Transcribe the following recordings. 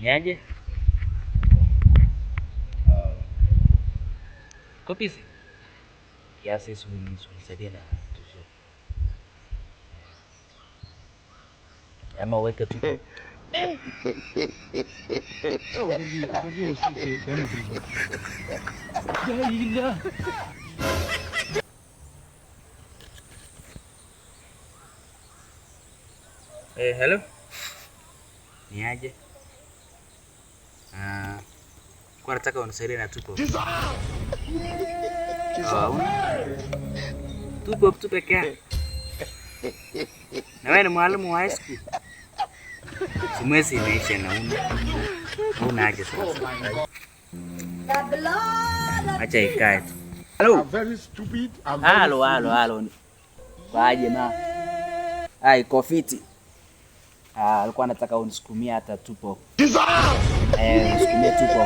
Niaje? Uko busy? Kiasi unisaidie na tuzo. Ama uweke tu. Eh, hello. Niaje? Ah, kwa nataka unisaidie na tupo. Ah, tupo tu peke yake. Na wewe ni mwalimu wa high school. Si mwezi imeisha na una aje sasa? Acha ikae tu. Hello. I'm very stupid. I'm very Halo, halo, halo. Kwaje ma? Ah, iko fiti. Ah, alikuwa anataka unisukumie hata tupo. Eh, nisukumie tupo.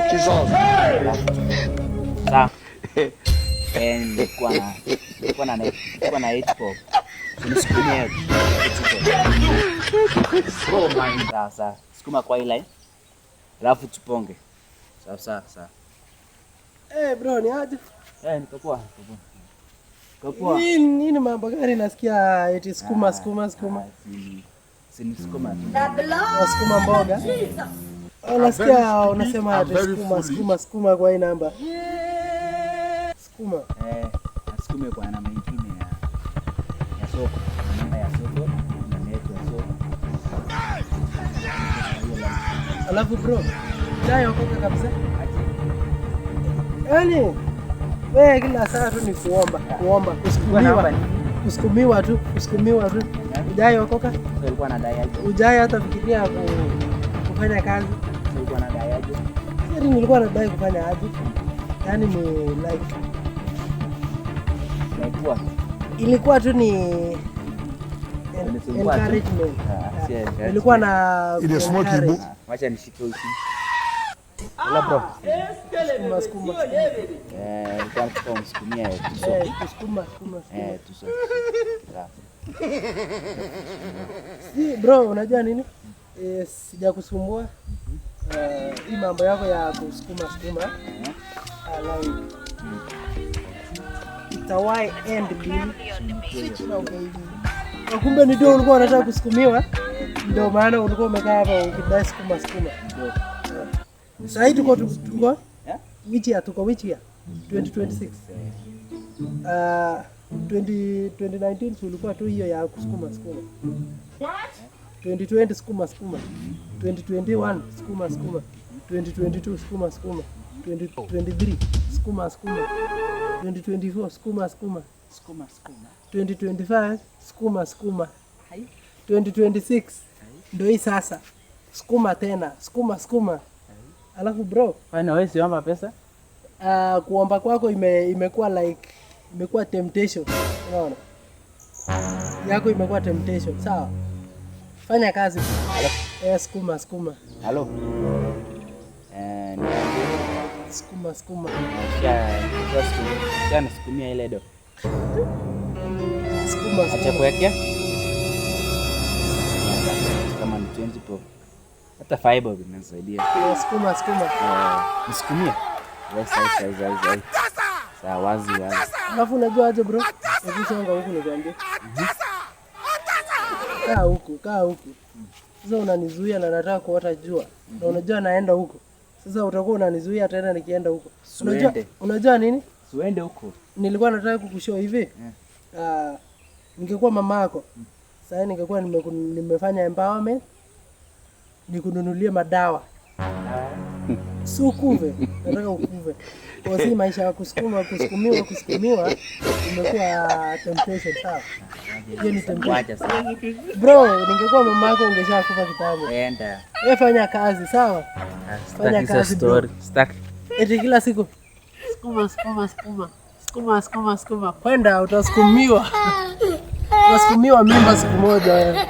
Sawa. Eh, nilikuwa na 8 pop. Unisukumie tupo. Oh my. Sawa sawa. Sukuma kwa ile. Alafu tuponge. Sawa sawa sawa. Eh, bro, ni aje? Eh, niko poa, niko poa. Niko poa. Nini mambo gani nasikia eti sukuma sukuma sukuma. Ah, si ni sukuma tu. Sukuma mboga. Unasikia very unasema stupid, ati I'm very sukuma foolish. sukuma sukuma kwa hii namba. Sukuma. Eh, nasukume kwa namba nyingine ya soko. Namba ya soko, namba yetu ya soko. Alafu bro, okoka kabisa. Yaani wewe kila saa tu ni kuomba, kuomba, kusukumiwa. Kusukumiwa tu, kusukumiwa tu. Hujai okoka? Sasa ulikuwa unadai aje? Hujai hata fikiria kufanya kazi? Sasa ulikuwa unadai aje? Sasa nilikuwa nadai kufanya aje? Yaani ni like Ilikuwa ilikuwa tu ni Nilikuwa tu. encouragement. Ah, si encouragement. Nilikuwa na Ile smoke encourage. ibu. Ah, wacha nishike usi. Hello bro. Sukuma sukuma. Eh, nilikuwa nataka unisukumie tuso. Eh, kusukuma sukuma sukuma. Eh, tuso. Sawa. Si bro, unajua nini? Eh, sijakusumbua. Hii mambo yako ya kusukuma sukuma. Like itawai end lini? Na kumbe ni ndio ulikuwa unataka kusukumiwa. Ndio maana ulikuwa umekaa hapa ukidai sukuma sukuma. Ndio. Sasa hii tuko Eh? which year? Tuko which year? 2026. 2019 si ulikuwa tu hiyo ya kusukuma sukuma. 2020 sukuma sukuma. 2021 sukuma sukuma. 2022 sukuma sukuma. 2023 sukuma sukuma. 2024 sukuma sukuma. Sukuma sukuma. 2025 sukuma sukuma. Hai. 2026 ndio hii sasa. Sukuma tena, sukuma sukuma. Alafu bro, Kwani wewe siomba pesa? Kuomba kwako imekuwa like imekuwa temptation. Unaona? Yako imekuwa temptation, sawa? Fanya kazi. Eh, sukuma sukuma. Halo. Eh, niambie. Sukuma sukuma. Sha nasukumia ile do. Sukuma Acha sukuma. kuwekea. Kama ni 20 po. Hata fiber inasaidia. Eh, sukuma sukuma. Eh, nisukumie. Yes, yes, yes, yes, yes. Sawa, wazi wazi. Alafu unajua aje bro? Hebu songa huku nikwambie. Kaa huku, kaa huku. Sasa unanizuia na nataka kuota jua. Na unajua naenda huko. Sasa utakuwa unanizuia tena nikienda huko. Unajua Suende. unajua nini? Suende huko. Nilikuwa nataka kukushow hivi. Ningekuwa mama yako. Sasa ningekuwa nimefanya empowerment nikununulie madawa. Si ukuve, nataka ukuve. Kwa si maisha ya kusukuma, kusukumiwa, kusukumiwa imekuwa temptation, sawa? Hiyo ni temptation. Wacha sasa. Bro, ningekuwa mama yako ungeshakufa kitambo. Enda. Wewe fanya kazi, sawa? Fanya Sitaki hizo kazi, bro. story. Sitaki. Eti kila siku sukuma sukuma sukuma. Sukuma sukuma sukuma. Kwenda utasukumiwa. Utasukumiwa mimba siku moja wewe.